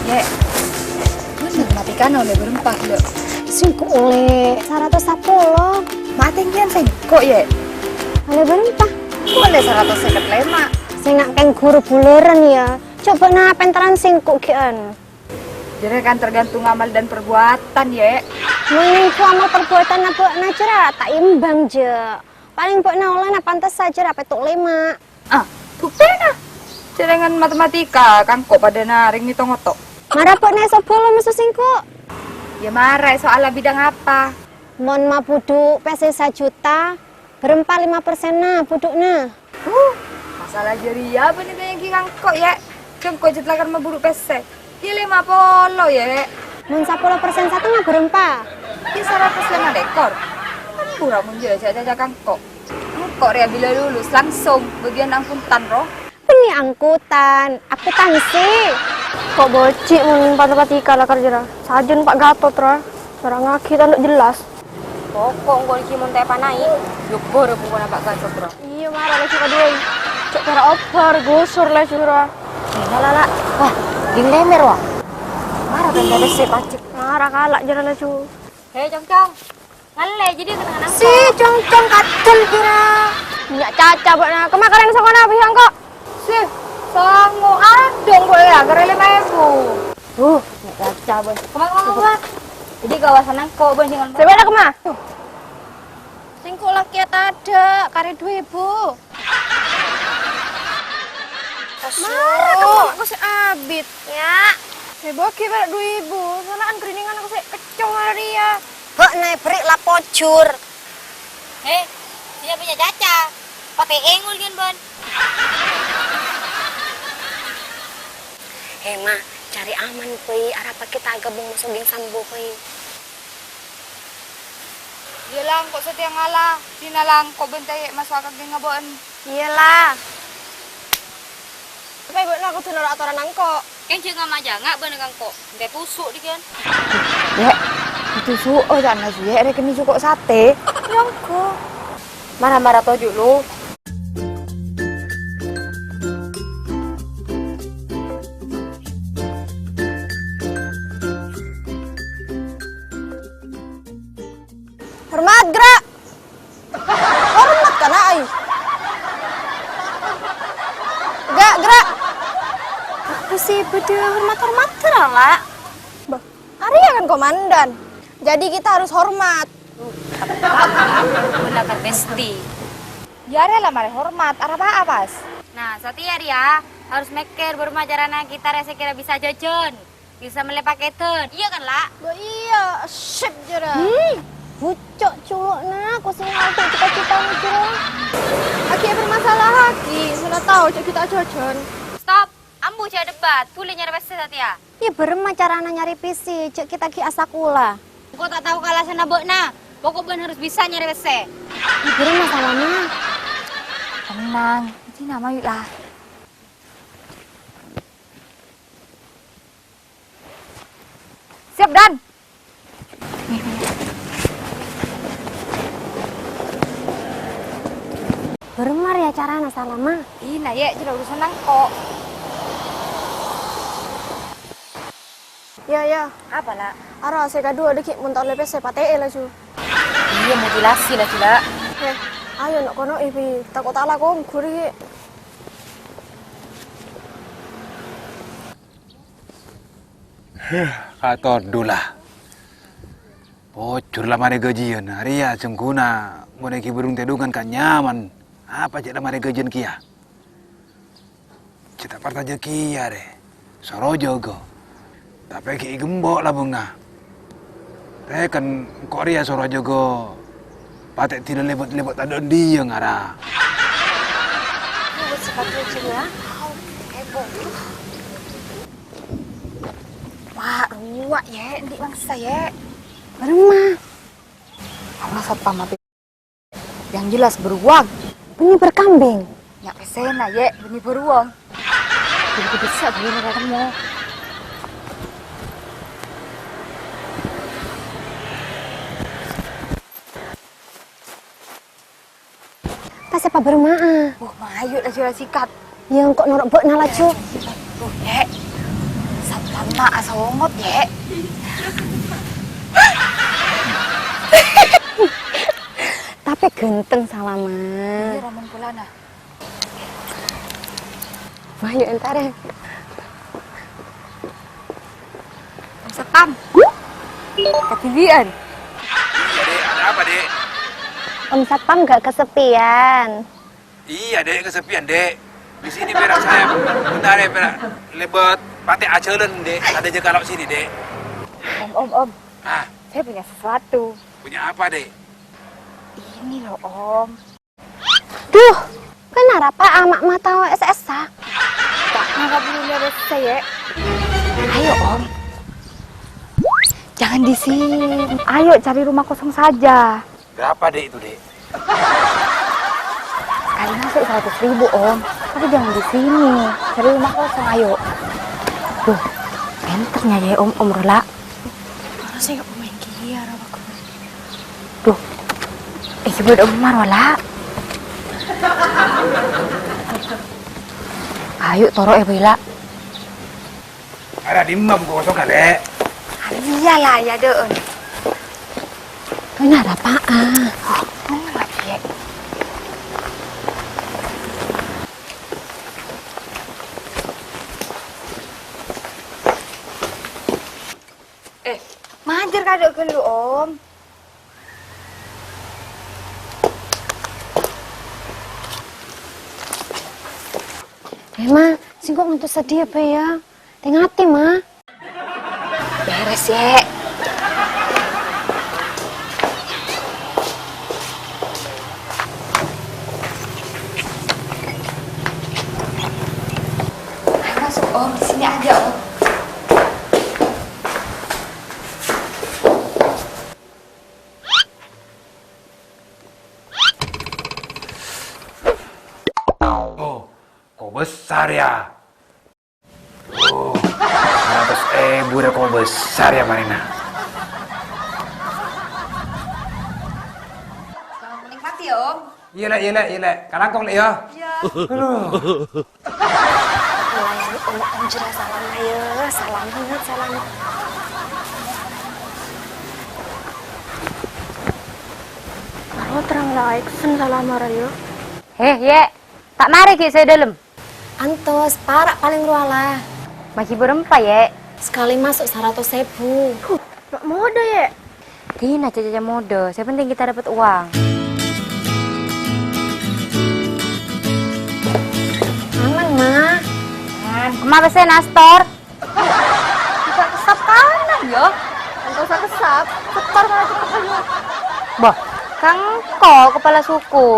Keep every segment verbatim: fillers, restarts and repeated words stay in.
Yè', bâ'na matematikana ollè bârâmpa, Lè'? Sèngko' ollè saratos sapolo. Ma' tèngghiyân sèngko', Yè'? Ollè bârâmpa? Engko' ollè saratos sèket lèma'. Sènga' kèng ghuru bulârân, yâ. Coba na pènterran sèngko' ghi'ân. Jârèya kan tergantung amal dan perbuatan, Yè'. Mon nèngghu amal perbuatanna bâ'na jârèya ta' imbang, jâ'. Palèng bâ'na ollèna pantessa jârèya pètto' lèma'. Ah, buktèna. Jârèngan matematika, kangko' padâna rèng ngètong oto'. Mara bâ'na èsobhâlâ maso' sèngko'. Yâ mara, soalla bidang apa? Mon mabudhu' pèssè sajuta, bârâmpa lèma persenna budhu'na? Huh, masalah jârèya bâ'na tanya'aghi kangko', Yè'. Jâ' engko' jâ' lakar mabudhu' pèssè. Yâ, lèma polo, Yè'. Mon sapolo persen satengnga bârâmpa? Yâ, saratos lèma lèkor. Ampura mon jâ' jâ' caca kangko'. Engko' rèya bilâ lulus langsung bâgiyân angkutan, ro. Bânnè angkutan, akuntansi. Ko' bâji' mon matematika lakar jârèya. Sajân Pa' Gatot, ra. Nerrangngaghi tandhâ jelas. Poko' engko' ghi' mon ta' èpanaè', jhubbhâr bukona Pa' Gatot, ra. Iyâ, mara laju kaduwâ. Cè' pèra' obbhâr, ghusur laju, ra. Eh, la, la, la. Wah, ghing lèmèr, wah. Mara bân bârâs sè pajek. Mara kala' jârèya laju. He, Cong-cong. Ngallè, jârèya kennengngan Si engko'. Cong-cong kadel, pèra'. Bânnya' caca bâ'na. Kemma kalèn sangona bâghi engko'? Si, sango adhung, Bu, yâ, karè lèma èbu. Huh, bânnya' caca, Bu. Kemma, kemma, kemma? Jârèya kawasan engko', Bu, sèngon. Sè bâ'na kemma? Sèngko' lakèya tadâ', karè du èbu. Mara kemma engko' sè abit. Yâ. Sè bâghi pèra' du èbu, sala'an grinèngan engko' sè keccong arèya. Bâ'na èberri' la pojhur. He, iyâ bânnya' caca. Patè'è ngolèyan bân. He, Ma, carè aman bhâi, arapa ghi' ta' aghâbung maso' ghing Sambo bhâi. Iyâ la, engko' satèya ngala, dinala engko' bân tayè' maso'a ka ghing abâ'na. Iyâ la. Tapè bâ'na kodhu noro' atoranna engko'. Kèng jhâ' ngama-janga bâ'na ka engko'. Èngghi tusu' dhigghân. Yè', ditusu'o ca'na Yè', rè kènè' jhuko' satè. Nyongko. Mara-mara toju' lu. Hormat, gerak! Hormat, kana', ai! Gerak, gerak! Apa sih, bâdâ hormat-hormat, gerak, La'? Bah, arèya kan komandan. Jadi kita harus hormat. Bener kan, Besti? Ya, arèya la marè hormat, arapa pas? Nah, satèya rèya harus mèkkèr bârâmma carana kita rè sè kèra bisa jhâjhân. Bisa mellè pakèdhân, iyâ kan, La'? Bâ iyâ, sip, jârèya. Hmm, bucco' colo'na, kosèng alto cita-citana, jârèya. Aghi' permasalahaghi, sala tao jhâ' ghi' ta' jhâjhân. Stop! Ambu jhâ' debat, dhuli nyarè pèssè satèya. Iyâ, bârâmma carana nyarè pèssè, jhâ' kita ghi' asakola. Engko' ta' tao kalasanna bâ'na, poko' bâ'na harus bisa nyarè pèssè. Iyâ, bârâmma salana. Tenang, sini mayu, La. Siap, Dan. Bârâmma rèya carana salana. Ina, Yè', jhâ' urusanna engko'. Yâ, yâ. Apa, La'? Ara sè kaduwâ dhâggi' mon ta' ollè pèssè patè'è laju. Iyâ, mutilasi laju, La'. He, ayo, no'-kono'i, Bi. Tako' ta' alako ongghu dhâggi'. Heh, kator dhu la. Pojhur la marè ghâjiyân, arèya jhângghuna mon èghibur bhung tèdhungan kan nyaman. Apa cè' la marè ghâjiyân kèya? Cè' ta' partajâ kèya rè. Soro jâgâ. Tapè ghi' èghembhâ' la bhungnga. Rèken engko' rèya soro jâgâ patè' dila lèbât-lèbât tadâ' andi' yâ ngara. Lèbât sepatu juga. Heboh. Wah, ruwa', Yè'. Andi' mangsa, Yè'. Bârâmma? Ana satpam apa? Yang jelas beruang. Bânnè bârkambing. Nya' pèssèna, Yè', bânnè beruang. Jadi bisa bânnè ketemu. Pas apa bârâmma'a? Wah, mayu laju la sikat. Yâ, engko' noro' bâ'na laju. Tuh, Yè'. Satpam Ma' asongot, Yè. Tapè ghânteng, Salama. Iyâ, ra mon polana. Mayu entarè. Om Satpam. Kadhibi'ân. Iyâ, Dek. Ada apa, Dek? Om Satpam nggak kesepian? Iya, Dek, kesepian, Dek. Di sini pèra' saya bentar ya, pèra' lèbât patè' ajhâlân, Dek. Ada aja kalau sini, Dek. Om, om, om. Ah. Saya punya sesuatu. Punya apa, Dek? Ini loh, Om. Duh, kenapa ama' ma' tao S S A? Tak nangkap dulunya bes saya. Ayo, Om. Jangan di sini. Ayo cari rumah kosong saja. Berapa, Dek, itu, Dek? Sekali masuk seratus ribu, Om. Tapi jangan di sini. Cari rumah kosong, ayo. Duh, enternya ya, Om, Om Rola. Mana sih nggak pemain kia, apa? Duh, eh, coba dong, Mar, wala. Ayo, toro' ya, Bella. Ada di mam kosong, kali. Iyalah, ya, Dek. Ini ada apaan? Oh, lagi ya. Eh, majâr kadhâ' ghâllu, Om. Eh, Ma, sèngko' ngantos saddhiyâ bhâi, yâ. Tè-ngatè, Ma. Bherres, Yè. Ayo masuk, Om. Di sini aja, Om. Oh, kok besar ya? Oh, seratus ebu rè kok besar ya, marèna. Selamat menikmati ya, Om. Iyâ, Lè', iyâ, Lè', iyâ, Lè'. Kalangkong, Lè', ya. Iyâ. Aduh. Mulai ini Om, Om jârèya salam, ayo. Salam, inget, salam. Aro terang la action salam aro, yo. Heh, Yè. Ta' marè ghi' sè dâlem. Antos, para' palèng rowa la. Maghi bârâmpa, Yè? Sekali masuk saratos èbu. Huh, ma' modâ, Yè? Dina caca modâ, sè penting kita dapat uang. Aman, Ma. Aman. Kemma pèssèna, Stor? Buka kesap kanan, ya? Enggak usah kesap, setor malah cepet, ayo. Boh, kan engko' kepala suku.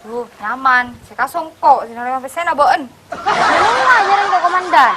Duh, nyaman. Sè kasongko', sè narèma pèssèna bâ'en. Memang ajaran kok komandan.